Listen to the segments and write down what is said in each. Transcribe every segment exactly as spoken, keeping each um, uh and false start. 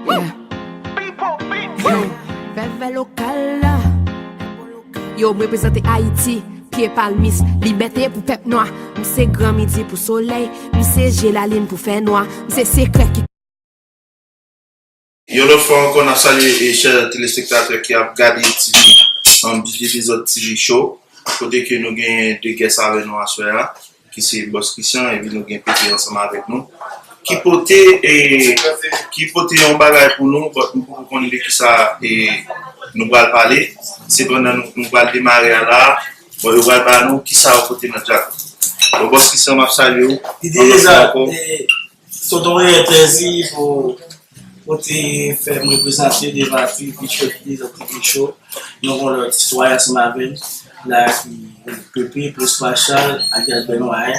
Yo, vèvè lokal la. Yo, m reprezante Ayiti, pye palmis, libète pou pèp nwa. M se gran midi pou solèy, m se je lalin pou fè nwa. M se sekrè ki Yon lòt fwa ankò, n ap salye e chè telespektatè ki ap gade T V, um, D J Dezòd T V Show, kote ke nou gen de guest avè nou aswè a, ki se Bòs Christian, epi nou gen P P ansanm avèk nou, ki pote, e, ki pote yon bagay pou nou, but nou poko konnen de kisa, e, nou pral pale. Sepandan, nou, nou pral demare a la, bon, yo pral ba nou kisa yo pote nan djak. Bon, Bòs Christian, m ap salye w. Yon lòt fwa ankò. Se yon reyèl plèzi pou, pou te fè m reprezante devan T V Show, T V Show. Nou gen yon lòt istwa ansanm avè m la ki Pepe, Prosper Charles, ak Jasper Noir.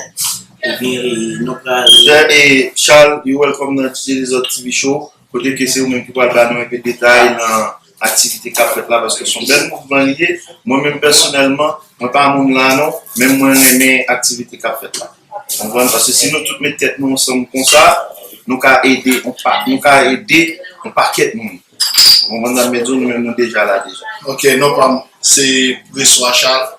Ebyen, e, nou pral Chè, e, Charles, you welcome nan D J Dezòd T V Show. Kote ke se ou menm ki pral ba nou enpe detay nan aktivite k ap fèt la, paske se yon bèl mouvman li ye. Mwen menm pèsonèlman, mwen pa moun la non, men mwen renmen aktivite k ap fèt la. Ou konprann? Paske si nou tout met tèt nou ansanm konsa, nou ka ede, on pa, nou ka ede yon pakèt moun. Ou konprann sa m vle di w? Nou menm nou deja la deja. Ok, non pa m, se Preswa Charles,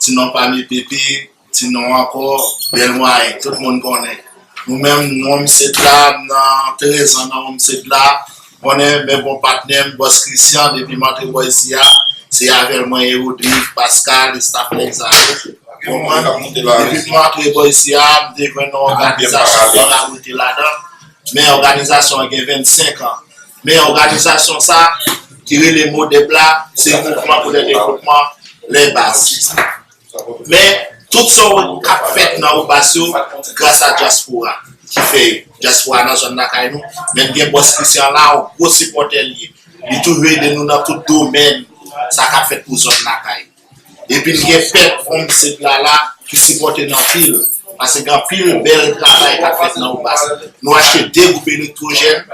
ti non pa m Pepe, ti non ankò, Bèl Mwayen, tout moun konnen. Nou menm, nou menm se la, nan trèz an, nou menm se la, konnen, men bon patnè m, Bòs Christian, depi m antre bò isi a, se avè l mwen e Rodrigue, Pascal, e staff nèg sa yo. Konprann? Depi m antre bò isi a, m te jwenn yon òganizasyon pou m raboute ladan. Men òganizasyon an gen vennsenk an. Men òganizasyon sa, ki rele MODEP la, se Mouvman pou le Devlopman Lèbas. Men, tout sa w wè k ap fèt nan Obas yo, gras a dyaspora ki fè yo. Dyaspora nan zòn lakay nou, men gen Bòs Christian la, yon gwo sipòtè li ye. Li toujou ede nou nan tout domèn, sa k ap fèt pou zòn lakay. Epi n gen pèp fanm sèt la la ki sipòte n anpil, paske gen anpil bèl travay k ap fèt nan Obas. Nou achte de gwoup elektwojèn,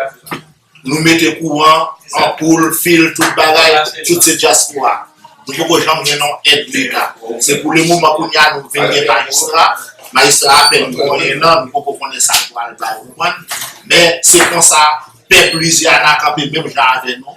nou mete kouran, anpoul, fil, tout bagay, tout se dyaspora. Nou poko janm jwenn yon èd leta. Se pou le moman kounye a nou vin gen majistra. Majistra apèn gen yon an, nou poko konnen sa l pral bay, ou konprann? Men se konsa, pèp Louisiana kanpe menm jan avè nou.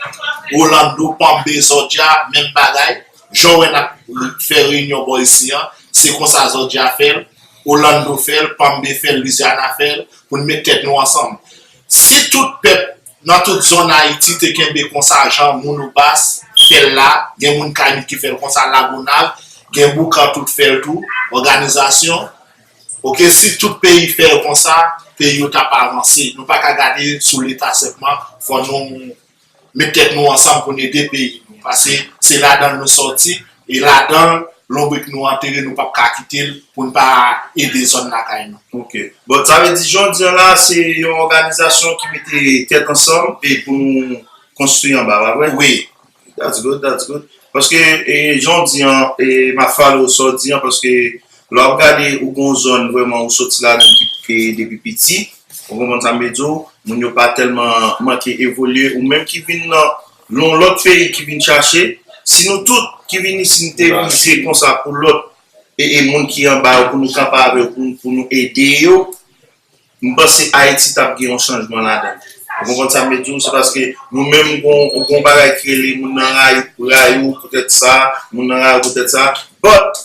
Orlando, Palm Bay, Zòdya, menm bagay. Jan w wè n ap fè reyinyon bò isi an, se konsa Zòdya fè l, Orlando fè l, Palm Bay fè l, Louisiana fè l, pou n met tèt nou ansanm. Si tout pèp nan tout zòn Ayiti te kenbe konsa jan moun Obas fè l la, gen moun Kayimit ki fè l konsa, Lagonav, gen Boukan tout fè l tou, òganizasyon. Oke, si tout peyi fè l konsa, peyi yo t ap avanse. Nou pa ka gade sou leta senpman, fò nou met tèt nou ansanm pou n ede peyi nou. Paske se ladan l nou sòti, e ladan l lonbrik nou antere, nou p ap ka kite l pou n pa ede zòn lakay nou. Ok. Bon, sa vle di, jan w di an la, se yon òganizasyon ki mete tèt ansanm e pou nou konstwi anba, pa vre? Wi. That's good, that's good. Paske, e, jan w di an, e, m ap follow sa w di an, paske lè w ap gade, ou gen yon zòn vrèman ou soti ladan ki, ki depi piti, ou konprann sa m vle di w, moun yo pa tèlman manke evolye, ou menm ki vin nan yon lòt peyi ki vin chache, si nou tout ki vin isit, nou te vize konsa pou lòt, e, e moun ki anba yo, pou nou kanpe avè yo, pou, pou nou ede yo, m panse Ayiti t ap gen yon chanjman ladan l. Ou konprann sa m vle di w? Se paske nou menm, gon, gon bagay ki rele moun nan ray, ray ou poutèt sa, moun nan ray ou poutèt sa. But,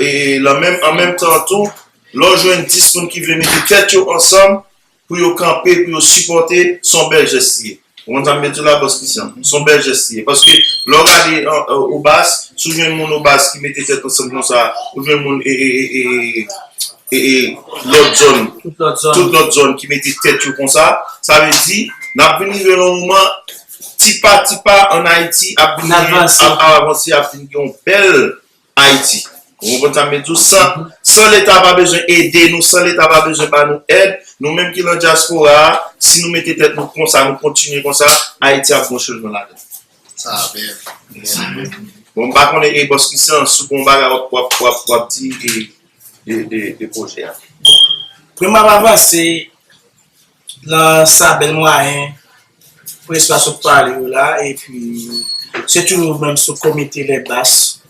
e, lan menm, an menm tan tou, lè w jwenn dis moun ki vle mete tèt yo ansanm pou yo kanpe, pou yo sipòte, se yon bèl jès li ye. Ou konprann sa m vle di w la, Bòs Christian? Se yon bèl jès li ye. Paske lè w gade, an, an, Obas, si w jwenn moun Obas ki mete tèt ansanm konsa, ou jwenn moun, e, e, e, e, e, e, lòt zòn, tout lòt zòn, tout lòt zòn ki mete tèt yo konsa, sa vle di, n ap vin rive nan yon moman, ti pa, ti pa, ann Ayiti, ap vin, n ap gen, avanse, ap, ap avanse, ap vin gen yon bèl Ayiti. Ou konprann sa m vle di w? San, san Leta pa bezwen ede nou, san Leta pa bezwen ba nou èd, nou menm ki lan dyaspora a, si nou mete tèt nou konsa, nou kontinye konsa, Ayiti ap gen yon chanjman ladan l. Sa bèl. Bon, m pa konnen, e, Bòs Christian, si w gen yon bagay w ap, w ap, w ap, w ap di de, de, de, de pwojè a. Pou m ap avanse nan sa Bèl Mwayen, Preswa sot pale yo la, epi se toujou menm sou komite Lèbas,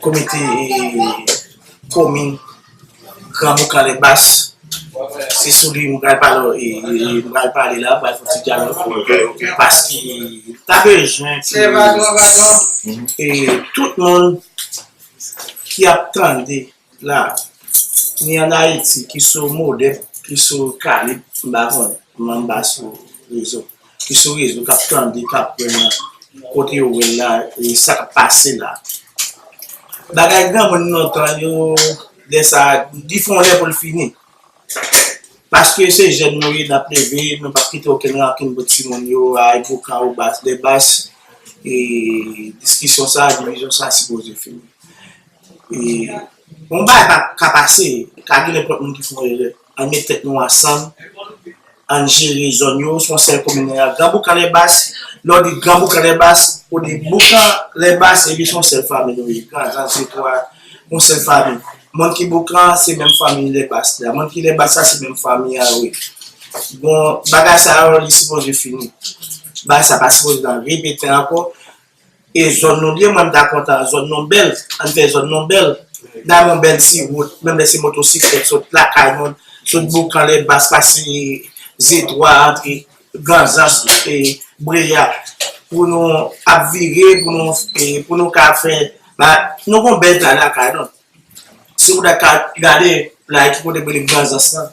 komite, e, komin Gran Boukan Lèbas, Se sou li m pral pale, e, e, m pral pale la, m pral fè yon ti dyalòg. Ok, ok. Paske ta bezwen ke, e, tout moun ki ap tande la, ni ann Ayiti, ki sou Modèp, ki sou Kalib, m pa konnen, m anba sou rezo, ki sou rezo, k ap tande, k ap wè nan kote yo wè l la, e sa k ap pase la. Bagay granmoun nan tan yo, lè sa, li fè yon lè pou l fini. Paske se jèn nou ye, n ap leve, nou p ap kite okenn rankin pou timoun yo, ay, boukan, obas, lèbas, e diskisyon sa, divizyon sa sipoze fini. E yon bagay pa ka pase, ka gen nenpòt moun ki fè yon erè. Ann met tèt nou ansanm, ann jere zòn yo, se yon sèl komin nan. Gran Boukan Lèbas, lè w di Gran Boukan Lèbas, ou di Boukan Lèbas, epi se yon sèl fanmi nou ye. Granzans, Zetwa, yon sèl fanmi. Moun ki Boukan, se menm fanmi Lèbas la. Moun ki Lèbas la, se menm fanmi a, wi. Bon, bagay sa yo, li sipoze fini. Bagay sa pa sipoze nan repete ankò. E zòn nou li ye, mwen m ta kontan zòn nou bèl, ann fè zòn nou bèl. Dayè yon bèl ti wout, menm lè se motosiklèt, sot lakay nou, sot Boukan Lèbas, pase Zetwa, antre Granzans, e Breya, pou nou ap vire, pou nou, e pou nou ka fè, ba, nou gon bèl kay lakay nou. Si w ta ka gade, la ki kote pou li Granzans lan.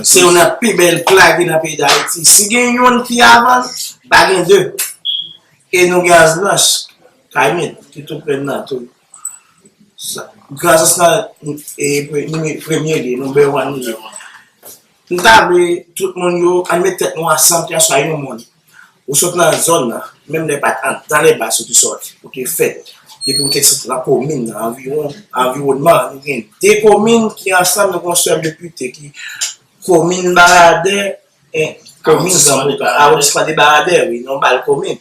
Se youn nan pi bèl plaj ki nan peyi Dayiti. Si gen youn ki avan l, pa gen de. E nou gen Anse Blanche, Kaymit, ki tou prè n nan tou. Sa, Granzans lan, e, pre-, nime-, premye li, number one li. M ta vle tout moun yo, ann met tèt nou ansanm, kèlkeswa yon moun. Ou sot nan zòn nan, menm lè pa t anndan Lèbas ou te sòti, ou te fèt. Depi ou te sot nan komin nan, anviwon, anviwònman, nou gen de komin ki ansanm, nou gen yon sèl depite ki komin Baradè, e komin Granboukan, awondisman de Baradè, wi, nou ba l komin.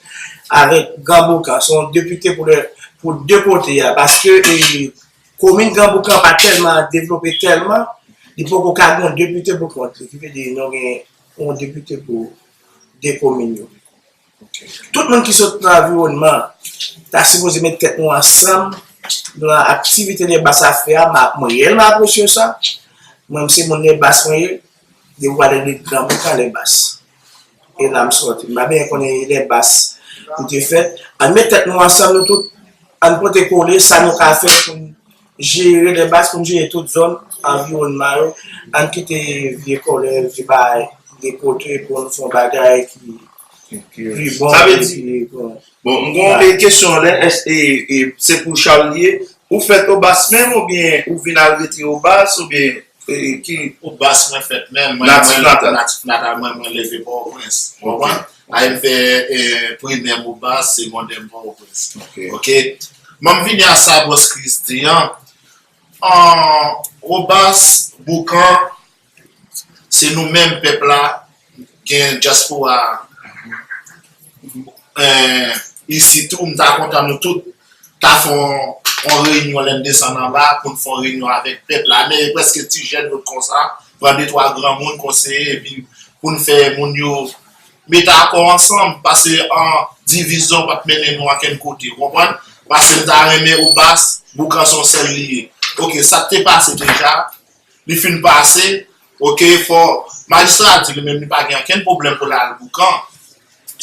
Avèk Granboukan, se yon depite pou de, pou de kote a, paske, e, komin Granboukan pa tèlman devlope tèlman, li poko ka gen yon depite pou kont li, ki vle di nou gen yon depite pou de komin yo. Tout moun ki sot nan anviwònman ta sipoze met tèt nou ansanm nan aktivite Lèbas ap fè a, m ap, mwen reyèlman apresye sa. Mwen, se moun Lèbas mwen ye, depi w ale legliz Granboukan Lèbas. E la m sòti. M pa byen konnen Lèbas m te fèt. Ann met tèt nou ansanm, nou tout, ann pote kole, sa nou ka fè pou n jere Lèbas, pou n jere tout zòn anviwònman yo. Ann kite vye kòlè, vye bagay de kote pou n fè yon bagay ki pi bon. Sa vle di, bon, m gon, e, kesyon, lè, e, e, se pou Charles li ye. Ou fèt Obas menm oubyen ou vin al rete Obas oubyen, e, ki? Obas mwen fèt menm, mwen, natif natal. Natif natal mwen, mwen leve Pòtoprens. Ou konprann? Ay, m fè, e, primè m Obas, segondè m Pòtoprens. Ok. Ban m vini a sa bòs Chris di an. An, Obas, Boukan, se nou menm pèp la, gen dyaspora a. E, isi tou, m ta kontan nou tout ta fè yon, yon reyinyon lè n desann anba pou n fè yon reyinyon avèk pèp la. Men e prèske ti jèn yo t konsa, pran de twa granmoun konseye, epi pou n fè moun yo met akò ansanm, paske an divizyon p ap mennen nou ankenn kote, ou konprann? Paske m ta renmen Obas, Boukan se yon sèl li ye. Ok, sa k te pase deja, li fin pase, ok, fò majistra a di li menm li pa gen ankenn pwoblèm pou l al Boukan.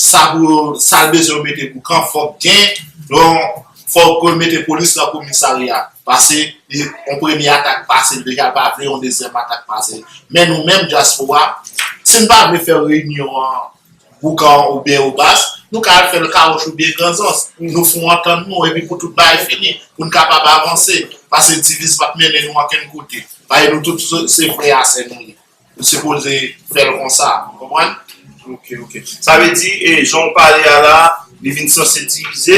Sa pou, sa l bezwen mete Boukan, fòk gen, donk, fòk yo mete polis nan komisarya. Paske li, yon premye atak pase l deja, l pa vle yon dezyèm atak pase l. Men nou menm, dyaspora, si n pa vle fè reyinyon an, Boukan oubyen Obas, nou ka al fè l Kawòch oubyen Granzans. Nou fè w antann nou, epi pou tout bagay fini, pou n kapab avanse. Paske diviz p ap mennen nou ankenn kote. Paske nou tout se, se frè a sè nou ye. Nou sipoze fè l konsa, ou konprann? Ok, ok. Sa vle di, e, jan w pale a la, li vin sanse divize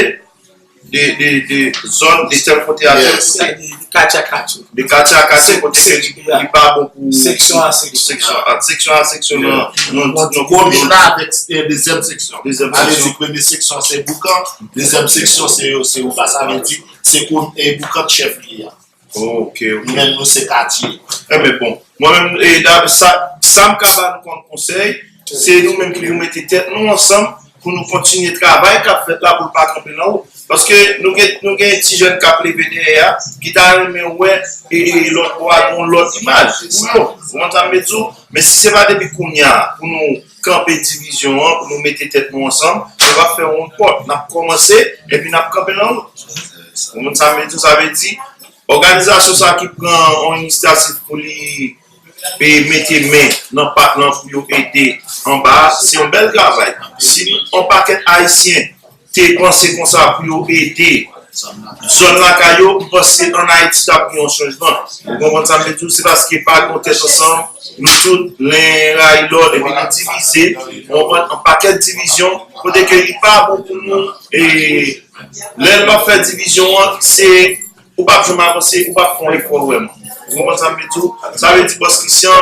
de, de, de zòn, de tèl kote a tèl kote. De katye a katye. De katye a katye, kote ke li, li pa bon pou, seksyon a seksyon. Seksyon a, seksyon a seksyon nan, nan, nan komin la avèk, e, dezyèm seksyon. Dezyèm seksyon. Sa vle di premye seksyon se Boukan, dezyèm seksyon se, se Obas. Sa vle di se komin, e, Boukan chèf li a. Ok, ok. Nou menm nou se katye. Enben bon. Mwen menm, e, sa, sa m ka ba nou kòm konsèy, se nou menm ki pou mete tèt nou ansanm pou nou kontinye travay k ap fèt la pou l pa kanpe nan wout. Paske nou gen, nou gen ti jèn k ap leve dèyè a, ki ta renmen wè e, e lòt bò a gen yon lòt imaj pou yo. Ou konprann sa m vle di w? Men si se pa depi kounye a pou nou kanpe divizyon an, pou nou mete tèt nou ansanm, nou p ap fè yon pòt. N ap kòmanse, epi n ap kanpe nan wout. Ou konprann sa m vle di w? Sa vle di, òganizasyon sa ki pran yon inisyativ pou li e mete men nan pat lan pou yo ede anba a, se yon bèl travay. Si yon pakèt Ayisyen te panse konsa pou yo ede zòn lakay yo, m panse ann Ayiti t ap gen yon chanjman. Ou konprann sa m vle di w? Se paske pa gen yon tèt ansanm, nou tout, len rayi lòt, epi nou divize, ou konprann, an pakèt divizyon, kote ke li pa bon pou nou, e lè n ap fè divizyon an, se ou p ap janm avanse, ou p ap fè yon efò vrèman. Ou konprann sa m vle di w? Sa vle di, Bòs Christian,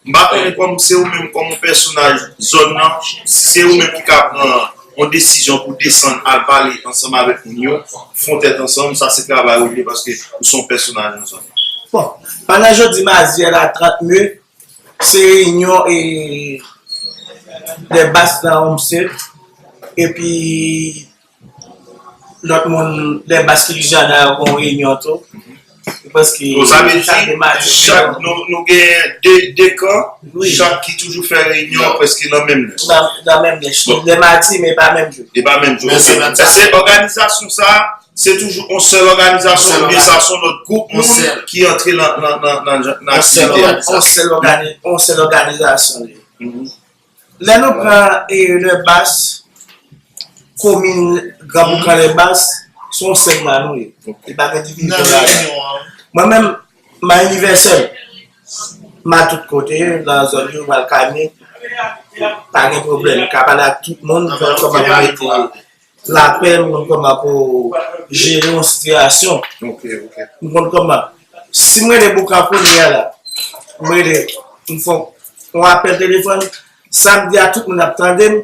m pa konnen kòm se ou menm kòm yon pèsonaj zòn nan, si se ou menm ki ka pran yon desizyon pou desann al pale ansanm avèk moun yo, fè yon tèt ansanm, sa se travay ou li ye paske ou se yon pèsonaj nan zòn nan. Bon, pandan jodi madi a la trant me, se reyinyon e lè bas nan Homestead, epi lòt moun, lè bas ki Louisiana yo gon reyinyon tou. Paske sa vle di, chak madi, chak, nou, nou gen de, de kan, wi, chak ki toujou fè reyinyon prèske nan menm lè. Nan, nan menm lè. Bon. Lè madi, men pa menm jou. E pa menm jou. Men se menm sa. Èske òganizasyon sa, se toujou yon sèl òganizasyon oubyen sa se yon lòt gwoup moun ki antre nan, nan, nan, nan, nan aktivite a? Yon sèl ògani-, yon sèl ògani-, yon sèl òganizasyon li ye. Lè nou pran, e, Lèbas, komin Granboukan Lèbas, se yon sèl la nou ye. Li pa gen divizyon ladan. Mwen menm, m a inivèsèl. M a tout kote, nan zòn yo, m al Kami. Pa gen pwoblèm. M ka pale ak tout moun, m konn kòman pou mete lapè, m konn kòman pou jere yon sitiyasyon. M konn kòman. Si m rele Boukan kounye a la, m rele, m fè yon apèl telefòn, sa m di a tout moun ap tande m,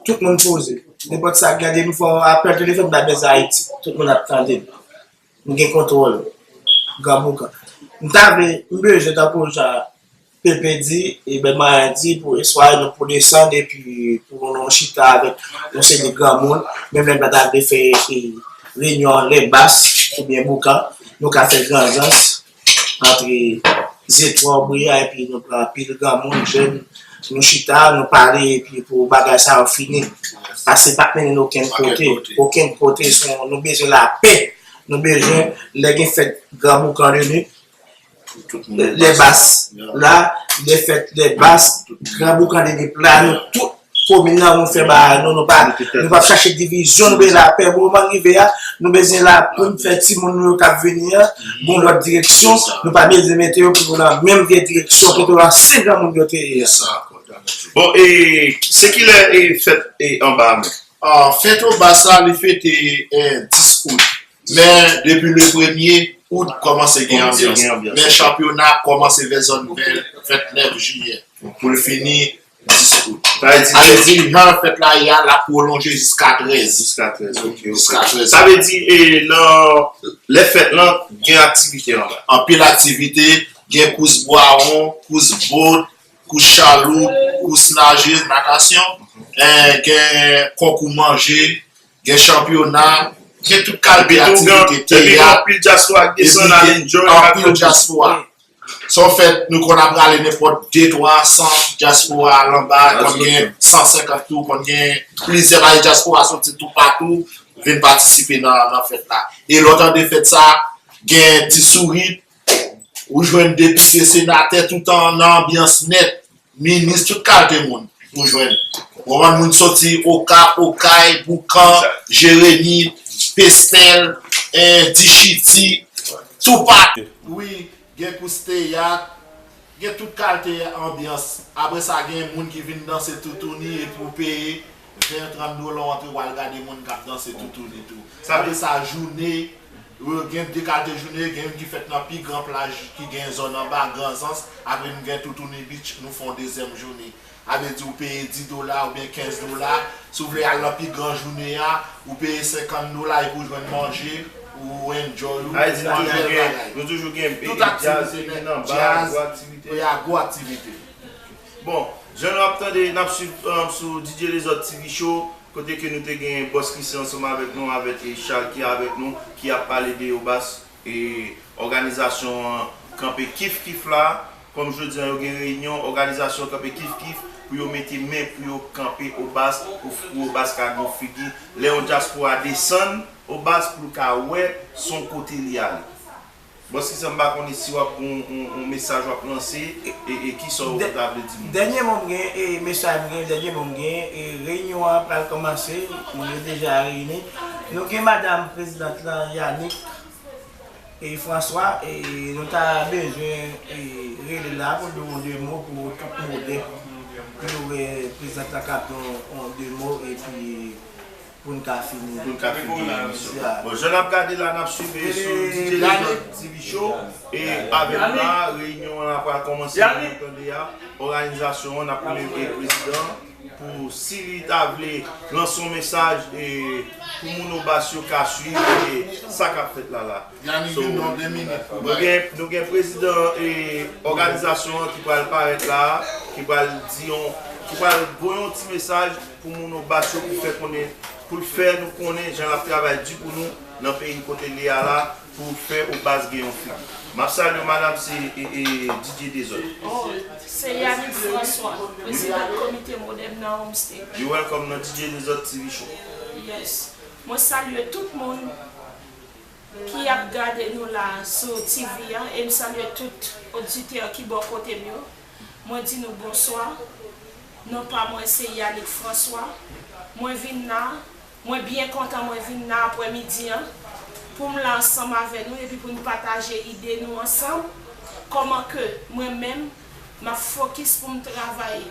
tout moun poze. Nenpòt sa k gade m, fè yon apèl telefòn, m bay Bèz Ayiti, tout moun ap tande m. M gen kontwòl Granboukan. M ta vle, m bezwen tankou jan Pepe di, e ben Mayen di, pou eswaye nou pou desann epi pou nou chita avèk yon seri de granmoun, menm lè n pa ta vle fè, e, reyinyon an Lèbas oubyen Boukan, nou ka fè Granzans, antre Zetwa, Obreya, epi nou pran anpil granmoun, jèn, nou chita, nou pale, epi pou bagay sa yo fini. Paske pa k mennen n okenn kote, okenn kote, se yon, nou bezwen lapè, nou bezwen, lè gen fèt Granboukan Leni, Lèbas la, lè fèt Lèbas, Granboukan Leni la, nou tout komin nan, nou fè bagay nou, nou pa, nou pa chache divizyon, nou bezwen lapè. Moman rive a, nou bezwen lapè pou n fè timoun nou yo k ap vini an, gon lòt direksyon, nou pa bezwen mete yo pou nan menm vye direksyon kote yo ansyen granmoun yo te ye a. Bon, e se kilè e fèt e anba a menm? Ah, fèt Obas la, li fete, eh, dis out. Men, depi le premye out, kòmanse gen anbyans. Men chanpyona ap kòmanse vè zòn vè vennèf jiyè pou l fini dis out. Sa vle di, jan fèt la ye a, l ap pwolonje jiska trèz. Jiska trèz, ok, ok. Jiska trèz. Sa vle di, e, nan lè fèt lan, gen aktivite anba? Anpil aktivite, gen kous bwawon, kous bot, kous chaloup, kous naje, natasyon, eh, gen konkou manje, gen chanpyona, gen tout kalite aktivite, teyat, epi gen anpil dyaspora k desann al enjoy, anpil dyaspora. Sa w fè, nou konn ap rale nenpòt de, twa san dyaspora al anba, konn gen san senkant tou, konn gen plizyè pati dyaspora soti toupatou, vin patisipe nan, nan fèt la. E lè w tande fèt sa, gen ti sourit, ou jwenn depite, senatè, tout an nan anbyans nèt. Minis, tout kalite moun ou jwenn. Ou konprann, moun soti Okap, Okay, Boukan, Jeremi, Pestèl, eh, Dichiti, toupatou. Wi, gen kous teyat, gen tout kalite anbyans. Apre sa, gen moun ki vin danse toutouni epi ou peye ven, trant dola, w antre, w al gade moun k ap danse toutouni tou. Apre sa, jounen, Yo gen de kalite jounen, gen youn ki fèt nan pi gran plaj ki gen zòn anba, Granzans, apre nou gen Toutouni Beach, nou fè yon dezyèm jounen. Sa vle di ou peye dis dola oubyen kenz dola. Si w vle al nan pi gran jounen an, ou peye senkant dola epi ou jwenn manje, ou enjoy ou, ou fè yon bèl bagay. Sa vle di nou toujou gen, nou toujou gen, e, tout aktivite nèt, djaz, gwo aktivite. Wi, a gwo aktivite. Bon, jan nou ap tande, n ap swiv, um, sou D J Lezòd T V Show, Kote ke nou te gen Bòs Christian ansanm avèk nou, avèk, e, Charles ki avèk nou, ki ap pale de Obas, e òganizasyon an kanpe kif kif la. Kòm jodi a yo gen reyinyon, òganizasyon an kanpe kif kif pou yo mete men, pou yo kanpe Obas, pou, pou Obas ka gen yon figi. Lè yon dyaspora desann Obas pou l ka wè son kote li ale. Bòs Christian, m pa konnen si w ap gen yon, yon, yon mesaj w ap lanse, e, e kisa w ta vle di moun. Dènye mo m gen, e mesaj m gen, dènye mo m gen, e reyinyon an pral kòmanse, moun yo deja reyini. Nou gen madanm prezidant lan, Yanick, e François, e nou ta bezwen, e rele la pou di yon de mo pou tout modèp. Pou nou wè prezidant lan ka di yon, yon de mo, epi pou n ka fini. Pou n ka fini emisyon. Bon, jan n ap gade la, n ap swiv sou D J Dezòd T V Show. E avèk la, reyinyon an ap pral kòmanse, jan nou tande a. Òganizasyon an, n ap rele prezidan pou si li ta vle lanse yon mesaj, e pou moun Obas yo ka swiv, e sa k ap fèt la la. So, nou gen, nou gen prezidan, e òganizasyon an ki pral parèt la, ki pral di yon, ki pral voye yon ti mesaj pou moun Obas yo, pou fè konnen, pou l fè nou konnen jan l ap travay di pou nou nan peyi kote l ye a la, pou fè Obas gen yon figi. M ap salye w, madanm, se, e, e, D J Dezòd. Oh, se Yanick François, prezidan komite modèp nan Homestay. You welcome nan D J Dezòd T V Show. Yes. Mwen salye tout moun ki ap gade nou la sou T V an, e m salye tout oditè ki bò kote m yo. Mwen di nou bonswa. Non pa mwen se Yanick François. Mwen vin la, mwen byen kontan mwen vin la aprèmidi an pou m la ansanm avè nou epi pou n pataje ide nou ansanm. Kòman ke mwen menm, m ap fokis pou m travay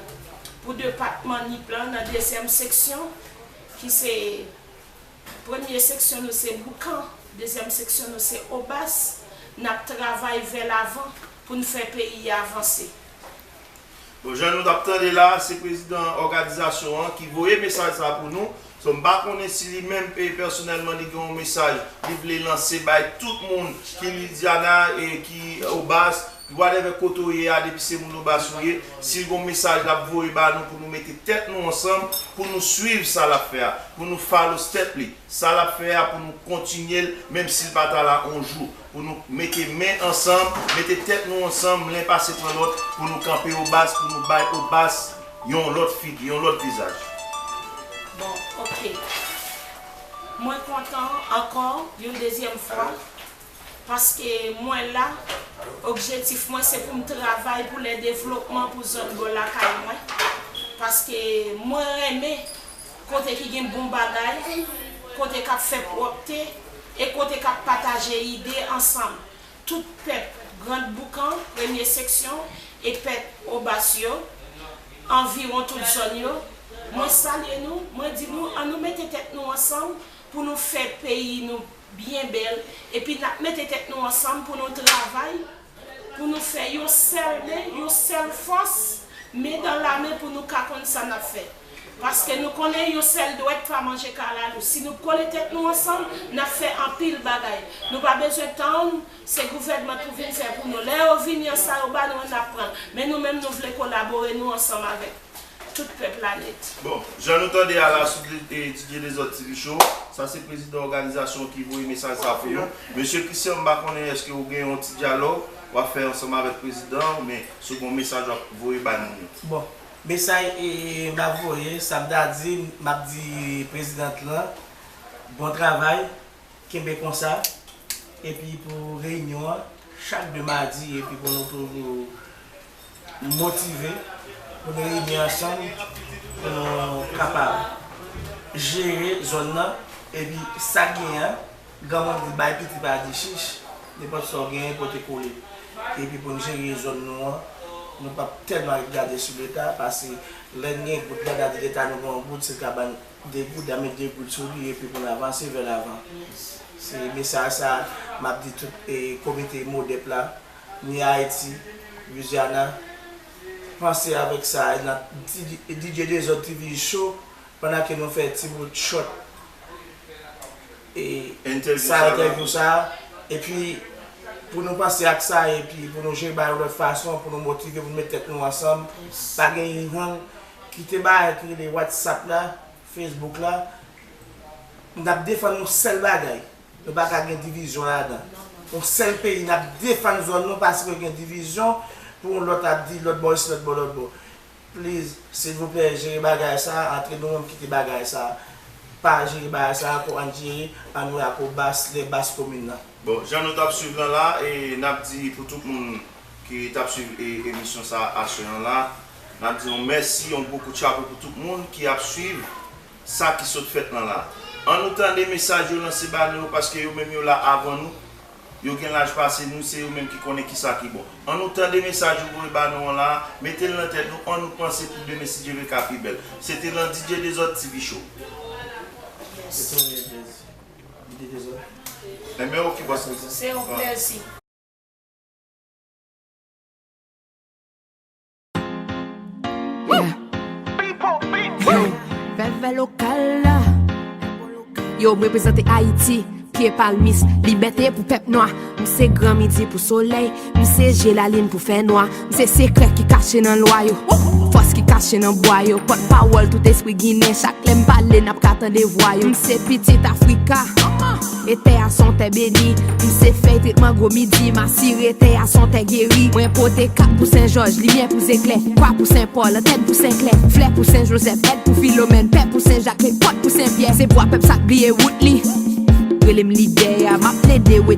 pou depatman Nip lan nan dezyèm seksyon, ki se premye seksyon nou se Boukan, dezyèm seksyon nou se Obas. N ap travay vè lavan pou n fè peyi a avanse. Bon, jan nou t ap tande la, se prezidan òganizasyon an ki voye mesaj sa pou nou. So, m pa konnen si li menm, e, pèsonèlman, li gen yon mesaj li vle lanse bay tout moun ki Lidyana, e, ki Obas, whatever kote w ye a, depi se moun Obas ou ye, si l gen yon mesaj l ap voye ba nou pou nou mete tèt nou ansanm, pou nou swiv sa l ap fè a, pou nou follow step li. Sa l ap fè a pou nou kontinye l, menm si l pa ta la yon jou. Pou nou mete men ansanm, mete tèt nou ansanm, len pase pran lòt, pou nou kanpe Obas, pou nou bay Obas yon lòt figi, yon lòt vizaj. Bon, oke. Mwen kontan ankò, yon dezyèm fwa, paske mwen la, objektif mwen se pou m travay pou lè devlopman pou zòn bò lakay mwen. Paske mwen renmen kote ki gen bon bagay, kote k ap fè pwòpte, e kote k ap pataje ide ansanm. Tout pèp Grand Boukan, premye seksyon, e pèp Obas yo, anviwon tout zòn yo, mwen salye nou, mwen di nou, ann nou mete tèt nou ansanm pou nou fè peyi nou byen bèl, epi n ap mete tèt nou ansanm pou nou travay, pou nou fè yon sèl men, yon sèl fòs, men dan la men pou nou ka konn sa n ap fè. Paske nou konnen yon sèl dwèt pa manje kalalou. Si nou kole tèt nou ansanm, n ap fè anpil bagay. Nou pa bezwen tann se gouvènman pou vin fè pou nou. Lè yo vini an, sa yo ba nou an, n ap pran l. Men nou menm, nou vle kolabore nou ansanm avèk tout pèp la nèt. Bon, jan nou tande a la sou D J Dezòd T V Show, sa se prezidan òganizasyon ki voye mesaj sa pou nou. Mesye Christian, m pa konnen èske ou gen yon ti dyalòg w ap fè ansanm avèk prezidan an, oubyen si w gen yon mesaj w ap voye bay moun yo. Bon, mesaj, e, m ap voye, sa m ta di, m ap di prezidan lan, bon travay, kenbe konsa, epi pou reyinyon an, chak de madi, epi pou nou toujou motive, pou nou reyini ansanm, pou nou kapab jere zòn nan, epi sa k genyen an, granmoun di bay piti pa di chich, nenpòt sa w genyen pote kole. Epi pou n jere zòn nou an, nou p ap tèlman ret gade sou Leta, paske lè n gen goud la, n a di Leta nou gen yon goud, se l ka ban n de goud, a met de goud sou li, epi pou n avanse vè lavan. Se mesaj sa m ap di tout, e, komite modèp la, ni Ayiti, Louisiana, panse avèk sa, nan D J Dezòd T V Show, pandan ke nou fè ti bout short, e, entèvyou sa, sa la, entèvyou sa, epi pou nou panse ak sa, epi pou nou jere bagay yon lòt fason, pou nou motive, pou nou met tèt nou ansanm, pa gen yon kite bagay ki rele WhatsApp la, Facebook la, n ap defann yon sèl bagay. Nou pa ka gen divizyon ladan. Yon sèl peyi, n ap defann zòn nou, pa ka gen divizyon pou yon lòt ap di lòt bò isi, lòt bò, lòt bò. Please, silvouplè, jere bagay sa, antre nou menm kite bagay sa. Pa jere bagay sa, pou ann jere, ann wè ak Obas, lè bas komin nan. Bon, jan nou t ap swiv lan la, e n ap di pou tout moun ki t ap swiv e, emisyon sa aswè an la, n ap di yon mèsi, yon gwo kout chapo pou tout moun ki ap swiv sa ki sot fèt lan la. Ann nou tande mesaj yo lanse ba nou yo, paske yo menm yo la avan nou, yo gen laj pase nou, se yo menm ki konnen kisa ki bon. Ann nou tande mesaj yo voye ba nou an la, mete l nan tèt nou, ann nou panse pou demen si Dye vle ka pi bèl. Se te lan D J Dezòd T V Show. Se te yon plezi. D J Dezòd. Enben, ok, bòs. Se yon plezi. Yeah. Yo, vèvè lokal la. Yo, m reprezante Ayiti, pye palmis, libète pou pèp nwa. M se gran midi pou solèy, m se je lalin pou fènwa. M se sekrè ki kache nan lwa yo, fòs ki kache nan bwa yo. Pòtpawòl tout espri ginen, chak lè m pale, n ap ka tande vwa yo. M se pitit Afrika. E tè a se yon tè beni. M se fèy tretman gwo midi. M asire tè a se yon tè geri. Mwen pote kat pou Sen Jòj, limyè pou zeklè, kwa pou Sen Pòl, antèn pou Sen Klè, flè pou Sen Jozèf, èd pou Filomèn, pè pou Sen Jak, repòt pou Sen Pyè. Se vwa pèp sa k bliye wout li. Rele m lidè a, m ap plede wete.